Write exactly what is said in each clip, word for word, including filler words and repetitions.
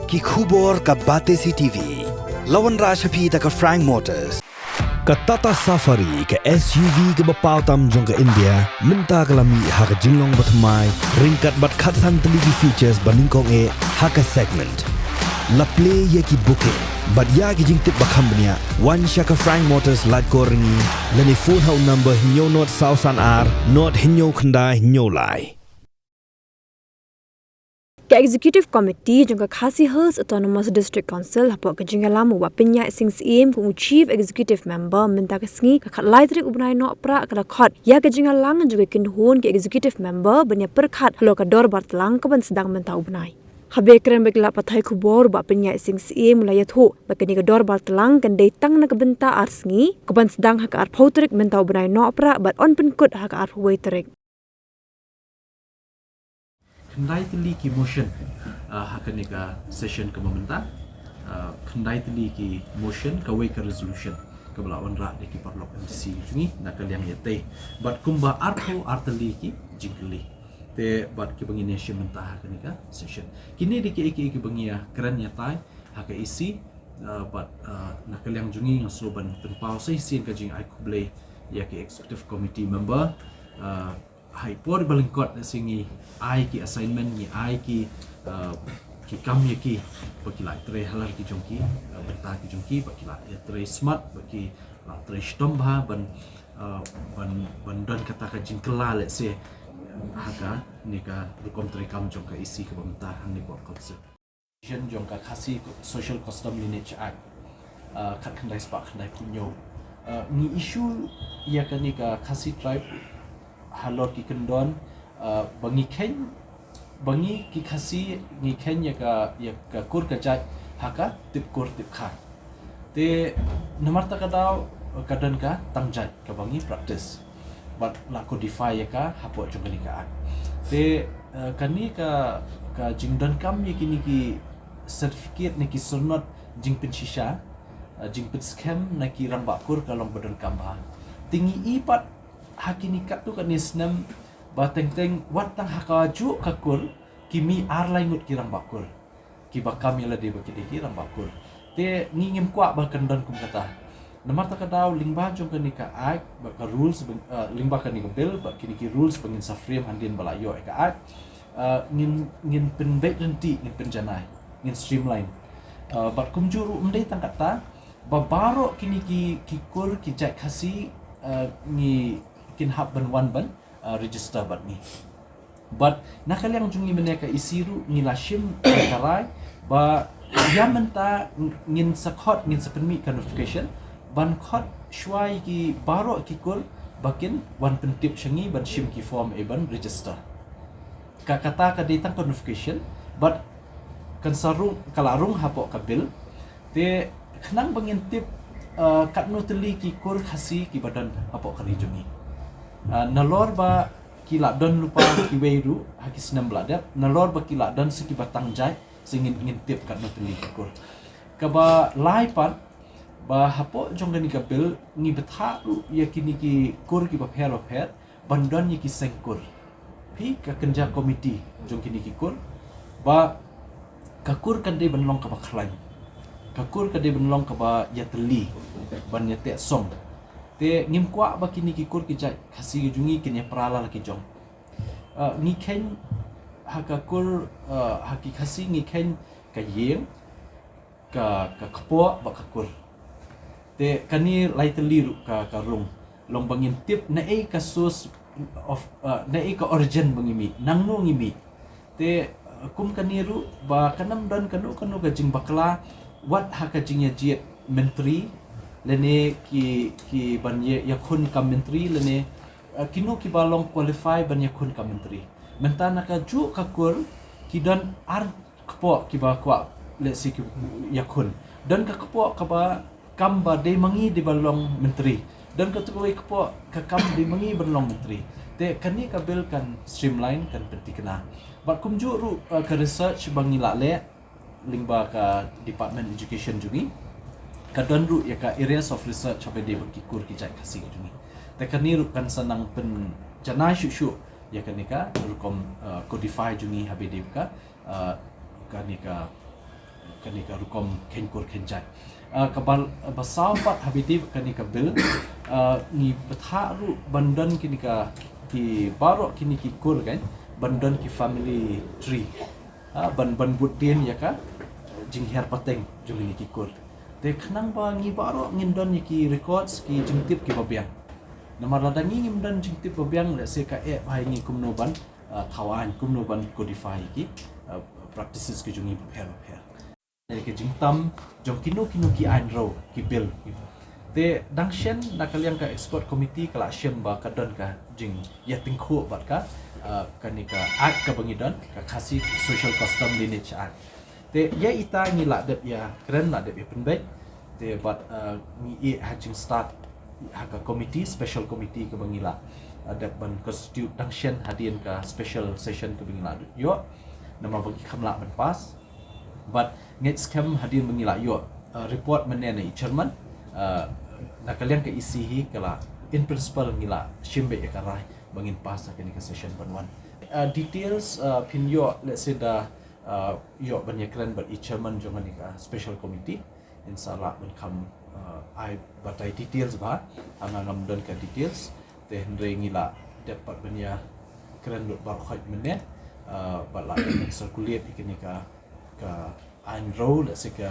Ki khubor ka Batesi T V. La wanrah sha phi da ka Frank Motors. Ka Tata Safari, ka S U V kaba paw tam jong ka India, mynta ka la mih ha ka jinglong bathymmai, ryngkat bad khatsan tylli ki features ba nyngkong eh ha ka segment. La plie ïa ki booking bad ïa ki jingtip ba kham bniah, wan sha ka Frank Motors Laitkor Ryngi, lane phone ha u number hynñiew nod saw san ar nod hynñiew khyndai hynñiew lai. Ka Executive Committee jong ka Khasi Hills Autonomous District Council, hapoh ka jingïalam u Bah Pynïaid Sing Syiem kum u Chief Executive Member, mynta ka sngi ka khatlai tarik u bnai Nohprah, ka la khot ïa ka jingïalang jong ka kynhun ki Executive Member ban ïa pyrkhat halor ka dorbar tlang kaban sdang mynta u bnai. Haba kren bad ki lad pathai khubor, u Bah Pynïaid Sing Syiem u la ïathuh ba kane ka dorbar tlang kan dei tang na ka bynta ar sngi, kaban sdang ha ka arphew tarik mynta u bnai Nohprah bad yn pynkut ha ka arphew wei tarik. Khyndai tylli ki motion, ah, ha kane ka session kaba mynta. Ah, khyndai tylli ki motion, kawei ka resolution kaba la wanrah da ki paralok M D C jong ngi na ka liang ïatei. Bad kumba arphew ar tylli ki jingkylli. Te bad kiba ngin ïa shim mynta ha kane ka session. Kine dei kiei kiei kiba ngi ïa kren ïatai ha ka E C, ah, bad, ah, na ka liang jong ngi nga sngewbha ban pynpaw sa shisien ka jingai khublei ïa ki executive committee member, ah, ha i por ba lyngkot lehse ngi ai ki assignment, ngi ai ki, uh, ki kam ïa ki ba ki la ïatrei halor ki jong ki, uh, bynta ki jong ki, ba ki la ïatrei smat, ba ki la trei shitom bha ban, uh, ban, ban don kata ka jingkylla lehse ha kane ka rukom treikam jong ka E C kaba mynta hangne hapoh council. Jong ka Khasi Social Custom Lineage Act, uh, khatkhyndai spah khyndaiphew hynñiew. Uh, ngi issue ïa kane ka Khasi Tribe halor ki kyndon, uh, ba ngi kheiñ, ba ngi ki Khasi ngi kheiñ ïa ka, ïa ka kur ka jait ha ka tip kur tip kha. Te namar kata ka daw ka don ka tang jait kaba ngi practice bad la codify ïa ka hapoh jong kane ka act. Te, eh, kane ka, ka jingdonkam ïa kine ki certificate ne ki syrnod jingpynshisha, eh, jingpynskhem na ki rangbah kur ka long ba donkam bha. Te ngi i pat ha kine katto katne snem ba teng teng wat tang ha kajuh ka kur ki mih ar lai ngut ki rangbah kur kiba kam ïa lade ba ki dei ki rangbah kur. Te ngi ngim kwah ba kan don kum kata. Namar kata ka daw lyngba jong kane ka act bad ka rules ba, eh, lyngba kane ka bill bad kine ki rules ba ngin sa frame hadien ba la ïoh ïa ka act, eh, ngin, ngin pynbeit lynti, ngin pynjanai, ngin streamline. Eh, bad kumjuh ruh ym dei tang kata ba baroh kine ki, ki kur ki jait Khasi, eh, ngi kin hap ban wan ban, eh, register bad ngi. Bad na ka liang jong ngi mynne ka E C ruh ngi la shim ïa ka rai ba ïa mynta ngin sa khot, ngin sa pynmih ka notification ban khot shuwa ïa ki baroh ki kur ba kin wan pyntip sha ngi ban shim ki form eh ban register. Ka kata ka dei tang ka notification bad kan sa rung, ka la rung hapoh ka bill. Te khnang ba ngin tip, eh, katno tylli ki kur Khasi kiba don hapoh ka ri jong ngi. Eh, nalor ba ki la don lypa kiwei ruh ha ki snem ba la dep, nalor ba ki la don sa kiba tang jait, sa ngin, ngin tip katno tylli ki kur. Kaba lai pat ba hapoh jong kane ka bill ngi bthah ruh ïa kine ki kur kiba pher ba pher ban don ïa ki seng kur. Phi ka kynja committee jong kine ki kur ba ka kur kan dei ban long kaba khlaiñ, ka kur ka dei ban long kaba ïatylli, ban ïateh song. Te ngim kwah ba kine ki kur ki jait Khasi ki jong ngi kin ïapra la ki jong. Ah, ngi kheiñ ha ka kur, ah, ha ki Khasi ngi kheiñ ka ïing, ka, ka kpoh bad ka kur. Te kane lai tylli ruh ka, ka rung. Long ba ngin tip naei ka source of, ah, naei ka origin ba ngi mih, nangno ngi mih. Te, ah, kum kane ruh ba kan ym don kano kano ka jingbakla wat ha ka jingïajied myntri lane ki, ki ban ïa, ïakhun kam myntri lane, ah, kino kiba long qualify ban ïakhun kam myntri. Mynta na kajuh ka kur ki don ar kpoh kiba kwah, let's say, ki ïakhun. Don ka kpoh kaba kam ba dei ma ngi dei ban long myntri. Don katu kawei kpoh ka kam dei ma ngi ban long myntri. Te kane ka bill kan streamline, kan pynthikna. Bad kumjuh ruh, eh, ka research ba ngi la leh lyngba ka Department Education jong ngi, ka don ruh ïa ka areas of research haba ïadei bad ki kur ki jait Khasi jong ngi. Te kane ruh kan sa nang pynjanai shuh shuh ïa kane ka rukom, eh, codify jong ngi haba ïadei bad ka, eh, kane ka Kane ka rukom khein kur khein jait. Ah, ka bal, ba saw pat ha bynta kane ka bill, ah, ngi bthah ruh ban don kine ka, ki baroh kine ki kur kan, ban don ki family tree. Ah, ban, ban bud dien ïa ka jinghiar pateng jong kine ki kur. Te khnang ba ngi baroh ngin don ïa ki records, ki jingtip kiba biang. Namar lada ngi ngim don jingtip ba biang, lehse ka eh bha ïa ngi kumno ban, ah, thaw aiñ, kumno ban codify ki, ah, practices ki jong ngi bapher bapher. Ka jingtam jong kino kino ki aiñ rew, ki bill. Te dang shen, na ka liang ka expert committee ka la shem ba ka don ka jingïatyngkhuh bad ka, ah, kane ka act kaba ngi don, ka Khasi Social Custom Lineage Act. Te ïa ita ngi la dep ïakren, la dep ïapynbeit. Te bad, ah, ngi ïeh ha jingstad ha ka committee, special committee kaba ngi la, ah, dep ban constitute dang shen hadien ka special session kaba ngi la ïoh. Namar ba ngi kham lah ban pass. Bad ngeit skhem hadien ba ngi la ïoh, uh, report mynne na i chairman, uh, na ka liang ka E C hi ka la, in principle ngi la shim beit ïa ka rai ba ngin pass ha kane ka session ban wan. Uh, details, uh, phin ïoh, lehse da, uh, ïoh ban ïakren bad i chairman jong kane ka special committee. In sa lah ban kham, uh, ai batai details bha, ha nga ngam don ka details. Te hynrei ngi la dep pat ban ïakren lut baroh khoit mynne, uh, bad la dep ban circulate ïa kane ka, ka aiñ rew, lehse ka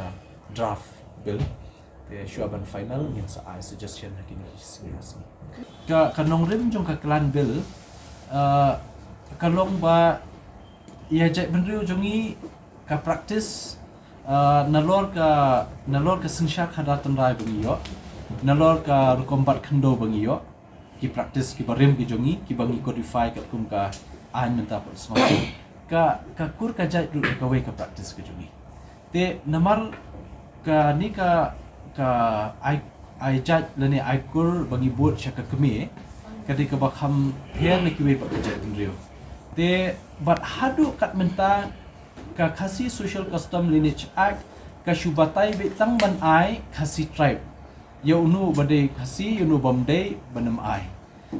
draft bill. Te shuwa ban final ngin sa ai suggestion ha kine ki sngi ha sngi. Ka, ka nongrim jong ka clan bill, uh, ka long ba ïa jaitbynriew jong ngi ka practice, uh, nalor ka, nalor ka synshar khadar tynrai ba ngi ïoh, nalor ka rukom bat khyndew ba ngi ïoh, ki practice kiba rim ki jong ngi, kiba ngi codify katkum ka aiñ mynta pat sngewbha. Ka, ka kur ka jait ruh kawei ka practice ka jong ngi. Te namar kane ka, ka ai, ai jait lane ai kur ba ngi bud sha ka kmie, ka dei kaba kham pher na kiwei pat ki jaitbynriew. Te bad haduh kat mynta ka Khasi Social Custom Lineage Act ka shu batai beit tang ban ai Khasi tribe. Ïa uno ba dei Khasi, ïa uno bym dei ban ym ai.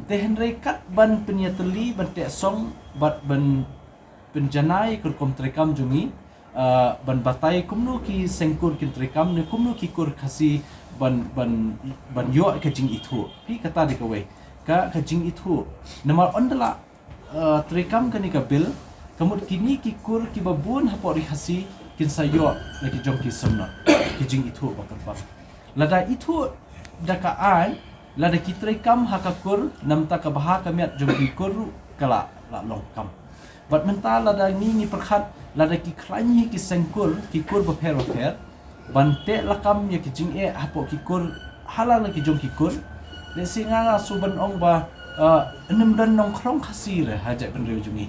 Te hynrei kat ban pynïatylli, ban teh song bad ban pynjanai ka rukom treikam jong ngi, uh, ban batai kumno ki seng kur kin treikam ne kumno ki kur Khasi ban, ban, ban ïoh ka jingithuh. Phi, kata dei kawei ka, ka jingithuh. Namar ynda la, uh, treikam kane ka bill, ka mut kine ki kur kiba bun hapoh ri Khasi kin sa ïoh la ki jong ki samnot, ki jingithuh ba kyrpang. Lada ithuh da ka aiñ, lada ki treikam ha ka kur, namar ka bha ka miat jong ki kur ruh ka la, la long kam. Bad mynta lada ngi, ngi pyrkhat, lada ki khlaiñ hi ki seng kur, ki kur bapher bapher, ban teh lakam ïa ki jingeh hapoh ki kur, ha la la ki jong ki kur. Lehse nga, nga shu ban ong ba, uh, ym don nongkhrong Khasi re ha jaitbynriew jong ngi.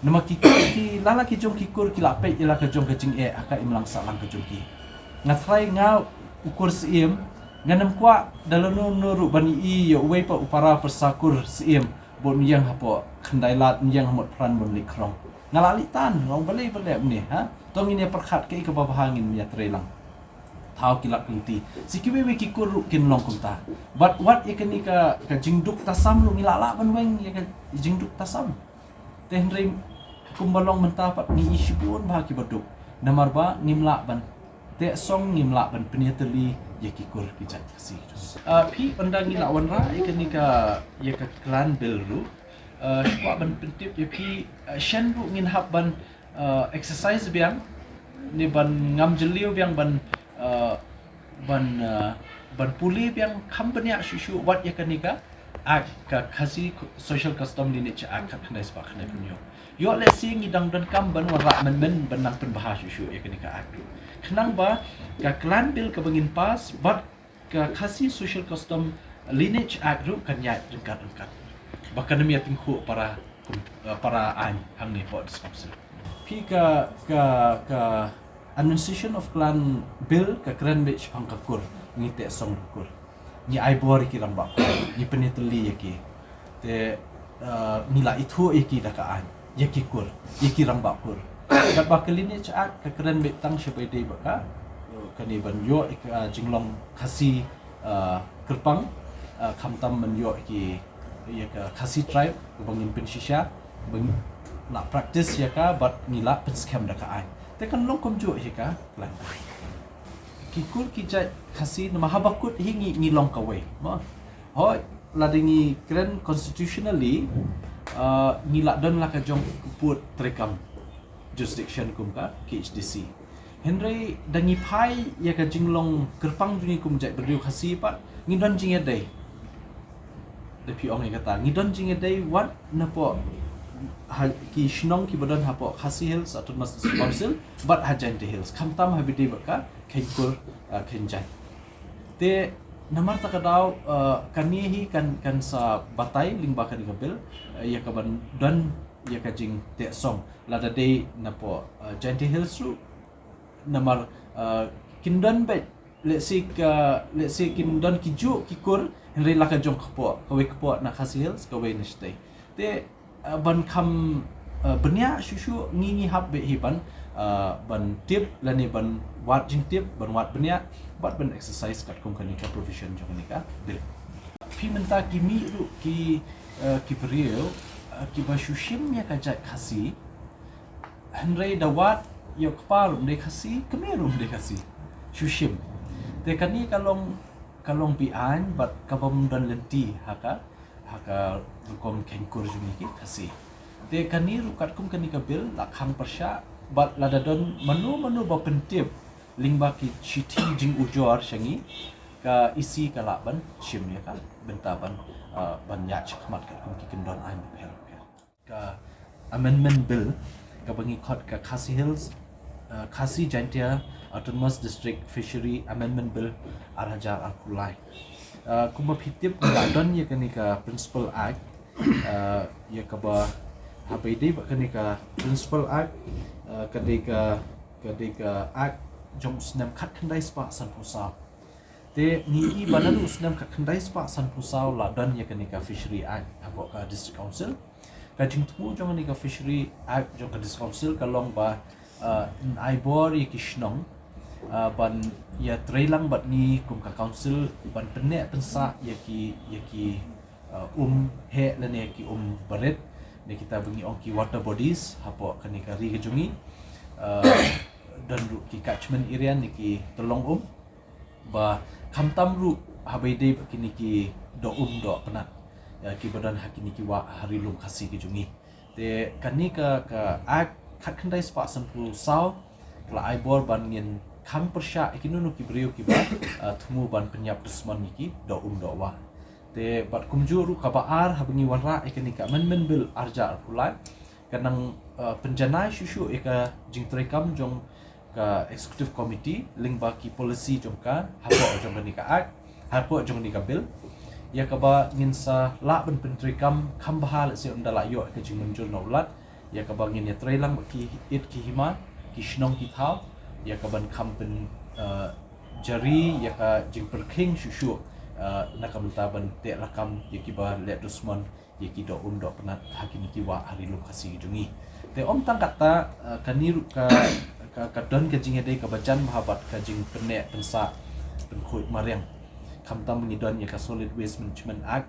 Namar ki kur ki, la la ki jong ki kur ki la peit ïa la ka jong ka jingeh ha ka imlang sahlang ka jong ki. Nga trai nga u kur Syiem, ngam kwah da lano lano ruh ban ïohi ïa uwei pat u para pyrsa kur Syiem bad un ïeng hapoh khyndai lad, un ïeng ha Motphran ban leit khrong. Nga la leit tan, nga ong balei, balei mynne, ha? To ngin ïa pyrkhat kaei kaba bha ngin ïa trei lang. Thaw ki lad ki lynti. Sa kiwei wei ki kur ruh kin long kumta. Bad wat ïa kane ka, ka jingduk tasam ruh ngi la lah ban weng ïa ka jingduk tasam. Te hynrei kumba long mynta pat ngi i shibun bha kiba duk. Namar ba ngim lah ban teh song, ngim lah ban pynïatylli ïa ki kur ki jait Khasi. Ah, phi, ynda ngi la wanrah ïa kane ka, ïa ka clan bill ruh, ah, shu kwah ban pyntip ïa phi, ah, shen ruh ngin hap ban, ah, exercise biang ne ban ngam jylliew biang ban, ah, ban, ah, ban pule biang kham bniah shuh shuh wat ïa kane ka Act, ka Khasi Social Custom Lineage Act khatkhyndai spah khyndai phew hynñiew. Ïoh lehse ngi dang donkam ban wanrah mynmen ban nang pynbha shuh shuh ïa kane ka Act ruh. Khnang ba ka clan bill kaba ngin pass bad ka Khasi Social Custom Lineage Act ruh kan ïaid ryngkat ryngkat. Ba kan ym ïatyngkhuh para kum, eh, para aiñ hangne hapoh District Council. Phi, ka, ka, ka Administration of Clan Bill ka kren beit shaphang ka kur, ngi teh song ka kur. Ngi ai bor ïa ki rangbah kur, ngi pynïatylli ïa ki. Te, eh, ngi la ithuh ïa ki da ka aiñ, ïa ki kur, ïa ki rangbah kur. Katba ka Lineage Act ka kren beit tang shabar dei bad ka, eh, kane ban ïoh ïa ka jinglong Khasi, eh, kyrpang, eh, khamtam ban ïoh ïa ki, ïa ka Khasi tribe, kaba ngin pynshisha, ba ngi la practice ïa ka, bad ngi la pynskhem da ka aiñ. Te kan long kumjuh hi ka plan. Ki kur ki jait Khasi namar haba kut hi ngi ngi long kawei. Mo. Hooid, lada ngi kren constitutionally, uh, ngi la don la ka jong ka pud treikam jurisdiction kum ka K H D C. Hynrei da ngi phai ïa ka jinglong kyrpang jong ngi kum jait bynriew Khasi pat ngi don jingïadei. Da phi ong ïa kata ngi don jingïadei wat napoh ha, ki shnong kiba don hapoh Khasi Hills Autonomous District Council bad ha Jaintia Hills. Khamtam haba ïadei bad ka khein kur, uh, khein jait. Te namar ta ka daw, uh, kane hi kan, kan sa batai lyngba kane ka bill, uh, ïa kaban don ïa ka jingteh song lada dei napoh, uh, Jaintia Hills ruh namar, uh, kin don beit, let's say ka, let's say kin don kijuh ki kur, hynrei la ka jong kpoh, kawei kpoh na Khasi Hills, kawei na shatei. Te, uh, ban kham, uh, bniah shuh shuh ngi ngi hap beit hi ban, uh, ban tip lane ban wad jingtip, ban wad bniah bad ban exercise katkum kane ka provision jong kane ka bill. Phi mynta ki mih ruh ki, uh, ki briew, uh, kiba shu shim ïa ka jait Khasi. Hynrei da wad ïa u kpa ruh um dei Khasi, kmie ruh um dei Khasi. Shu shim. Te kane ka long, ka long beaiñ bad kabym don lynti ha ka, ha ka rukom khein kur jong ngi ki Khasi. Te kane ruh katkum kane ka bill la khang pyrshah bad lada don mano mano ba pyntip lyngba ki shithi jingujor sha ngi, ka E C ka lah ban shim ïa ka bynta ban, uh, ban ïaid shakhmat katkum ki kyndon aiñ bapher bapher. Ka amendment bill kaba ngi khot ka Khasi Hills, uh, Khasi Jaintia Autonomous District Fishery Amendment Bill ar hajar arphew lai. Uh, kumba phi tip ngi la don ïa kane ka Principal Act, uh, ïa kaba haba ïadei bad kane ka Principal Act, uh, ka dei ka, ka dei ka Act jong u snem khatkhyndai spah sanphew saw. Te ngi i ba naduh u snem khatkhyndai spah sanphew saw la don ïa kane ka Fishery Act hapoh ka District Council. Ka jingthmu jong kane ka Fishery Act jong ka District Council ka long ba, uh, yn ai bor ïa ki shnong, uh, ban ïatreilang bad ngi kum ka council ban pynneh pynsah ïa ki, ïa ki, uh, um heh lane ïa ki um barit, ne kita ba ngi ong ki water bodies hapoh kane ka ri ka jong ngi. Uh, don ruh ki catchment area ne ki tyllong um. Ba khamtam ruh haba ïadei bad kine ki doh um doh pnat, ïa, kiba don ha kine ki wah ha Ri Lum Khasi ki jong ngi. Te kane ka, ka Act khatkhyndai spah sanphew saw ka la ai bor ban ngin khang pyrshah ïa kino kino ki briew kiba, uh, thmu ban pynïap dusmon ïa ki doh um doh wah. Te bad kumjuh ruh kaba ar haba ngi wanrah ïa kane ka Amendment Bill ar hajar arphew lai, ka nang, uh, pynjanai shuh shuh ïa ka jingtreikam jong ka Executive Committee lyngba ki policy jong ka hapoh jong kane ka Act, hapoh jong kane ka bill. Ïa kaba ngin sa lah ban pyntreikam kham bha lehse ynda la ïoh ka jingmynjur na u Lat. Ïa kaba ngin ïatreilang bad ki ïit ki hima, ki shnong ki thaw, ïa kaban kham pyn, uh, jari ïa ka jingpyrkhing shuh shuh, uh, na ka bynta ban teh lakam ïa kiba leh dusmon ïa ki doh um doh pnat ha kine ki wah ha Ri Lum Khasi ki jong ngi. Te ym tang katta, uh, kane ruh ka, ka, ka don ka jingïadei kaba jan bha bad ka jingpynneh pynsah pynkhuid mariang. Khamtam ngi don ïa ka Solid Waste Management Act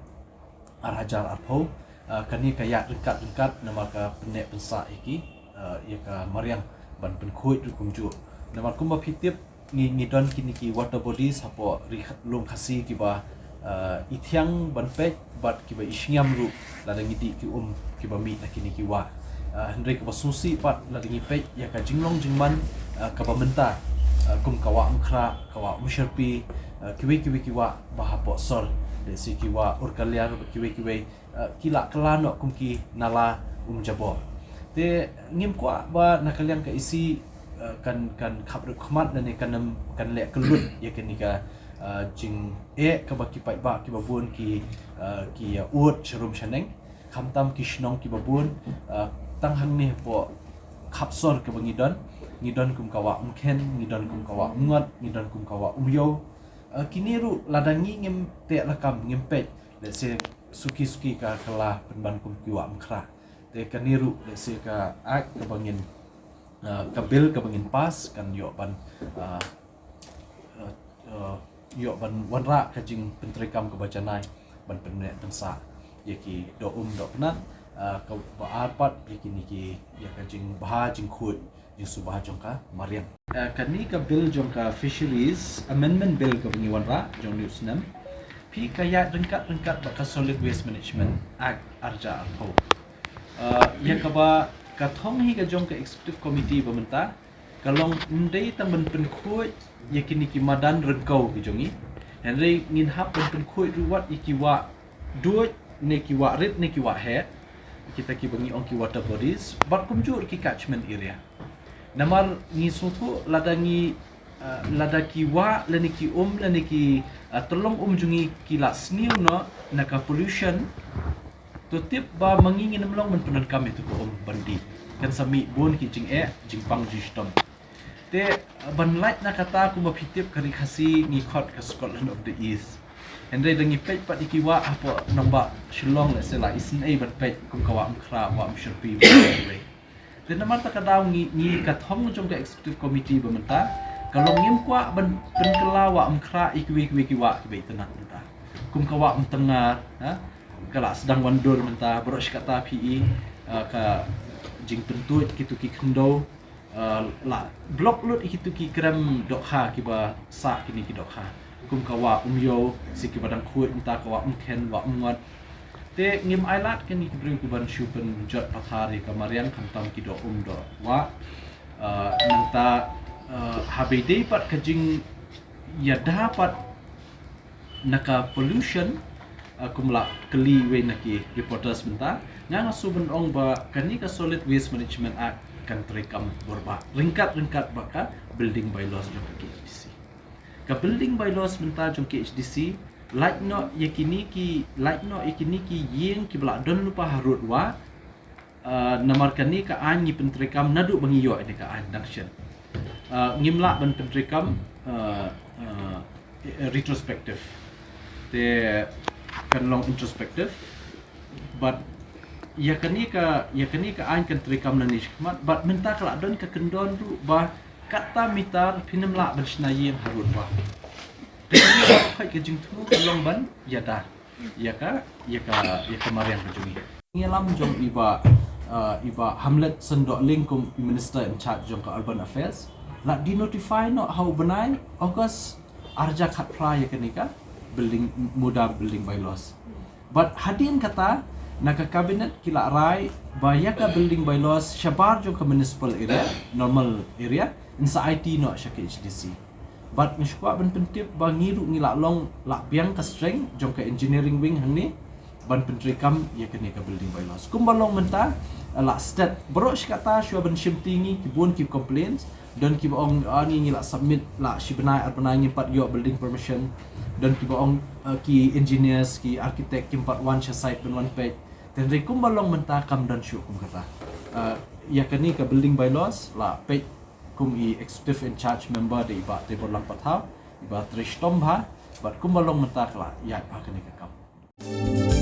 ar hajar arphew, uh, kane ka ïaid ryngkat ryngkat namar ka pynneh pynsah ïa ki, uh, ïa ka mariang ban pynkhuid ruh kumjuh. Namar kumba phi tip, ngi, ngi don kine ki water bodies hapoh Ri Kha-, Lum Khasi kiba, uh, i thiang ban peit bad kiba i shngiam ruh lada ngi dih ki um kiba mih na kine ki wah. Uh, hynrei kaba sngewsih pat lada ngi peit ïa ka jinglong jingman, uh, kaba mynta, uh, kum ka wah Umkhrah, ka wah Umsyrpi, uh, kiwei kiwei ki wah ba hapoh sor, lehse ki wah Urkaliar bad kiwei kiwei, uh, ki la kylla noh kum ki nala um jabor. Te ngim kwah ba na ka liang ka E C, uh, kan, kan khapdeuh khmat lane kan, kan leh kyllut ïa kane ka, uh, jingeh kaba ki paidbah kiba bun ki, uh, ki ïa ud sharum shaneng. Khamtam ki shnong kiba bun, uh, tang hangne hapoh khap sor kaba ngi don, ngi don kum ka wah Umkhen, ngi don kum ka wah Umngot, ngi don kum ka wah Umïew. Uh, kine ruh lada ngi ngim teh lakam, ngim peit, lehse suki suki ka kylla pynban kum ki wah Umkhrah. Te kane ruh lehse ka Act kaba ngin, uh, ka bill kaba ngin pass kan ïoh ban, uh, uh, uh, ïoh ban wanrah ka jingpyntreikam kaba janai ban pynneh pynsah ïa ki doh um doh pnat, uh, kaba ar pat ïa kine ki, ïa ka jingbha jingkhuid jingsuba jong ka mariang. Uh, kani ka bill jong ka Fisheries Amendment Bill kaba ngi wanrah jong une u snem, phi ka ïaid ryngkat ryngkat bad ka Solid Waste Management Act arja arphew. Uh, ïa kaba ka thong hi ka jong ka Executive Committee ba mynta ka long ym dei tang ban pynkhuid ïa kini ki madan ryngkew ki jong ngi, hynrei ngin hap ban pynkhuid ruh wat ïa ki wah duid ne ki wah rit ne ki wah heh, kita kiba ngi ong ki water bodies, bad kumjuh ki catchment area. Namar ngi sngewthuh lada ngi, uh, lada ki wah lane ki um lane ki, uh, tyllong um jong ngi ki la sniew noh na ka pollution, to tip ba ma ngi ngin ym long ban pyndonkam ïa tu ka um ban dih. Kan sa mih bun ki jingeh, jingpang jingshitom. Te, uh, ban lait na kata, kumba phi tip ka Ri Khasi ngi khot ka Scotland of the East. Hynrei da ngi peit pat ïa ki wah hapoh nongbah Shillong, lehse la isynei ban peit kum ka wah Umkhrah, wah Umshyrpi, wah Umwei. Te namar kata ka daw ngi, ngi ka thong jong ka Executive Committee ba mynta ka long ngim kwah ban pynkylla wah Umkhrah ïa kiwei kiwei ki wah kiba itynnad mynta, kum ka wah Umtyngar, ha, ka la sdang wandur mynta, baroh shi katta phi i, uh, ka jingpyntuid kito ki khyndew, uh, la block lut ïa kito ki krem dohkha kiba sah kine ki dohkha, kum ka wah Umïew, shi kiba dang khuid mynta ka wah Umkhen, wah Umngot. Te ngim ailad kine ki briew kiban shu pynjot pathar ïa ka mariang khamtam ki doh um doh wah. Uh, nangta, uh, haba ïadei pat ka jingïada pat na ka pollution, uh, kum la kylli wei na ki reporters mynta, nga nga shu ban ong ba kane ka Solid Waste Management Act kan treikam bor bha ryngkat ryngkat bad ka building bylaws jong ka K H D C. Ka building bylaws mynta jong K H D C, lait noh ïa kine ki, lait noh ïa kine ki ïing kiba la don lypa harud wah, uh, namar kane ka aiñ ngi pyntreikam naduh ba ngi ïoh ïa kane ka aiñ dang shen. Uh, ngim lah ban pyntreikam, uh, uh, retrospective. Te kan long introspective. Bad ïa kane ka, ïa kane ka aiñ kan treikam nangne shakhmat, bad mynta ka la don ka kyndon ruh ba katta meter phin ym lah ban shna ïing harud wah. Te kane ka khot ka jingthmu ka long ban ïada ïa ka, ïa ka, ïa ka mariang ka jong ngi. Ngi lam jong i Bah, uh, i Bah Hamlet Shandohling kum i Minister in charge jong ka Urban Affairs la denotify noh ha u bnai August arhajar khatphra ïa kane ka building, mudar building bylaws. Bad hadien kata, na ka cabinet ki la rai ba ïa ka building bylaws shabar jong ka municipal area, normal area, yn sa aiti noh sha K H D C. Bad nga shu kwah ban pyntip ba ngi ruh ngi la long, la biang ka strength jong ka engineering wing hangne ban pyntreikam ïa kane ka building bylaws. Kumba long mynta, la stet, baroh shi katta shuwa ban shimti ngi ki bun ki complaints, don kiba ong, ah, ngi, ngi la submit la shi bnai ar bnai ngim pat ïoh building permission, don kiba ong, ah, ki engineers, ki architect kim pat wan sha site ban wan peit. Hynrei kumba long mynta kam don shuh kum kata. Ah, ïa kane ka building bylaws la peit kum i executive in charge member da i Bah Teborlang Pathaw, i Bah Treistom Bha, bad kumba long mynta ka la ïaid bha kane ka kam.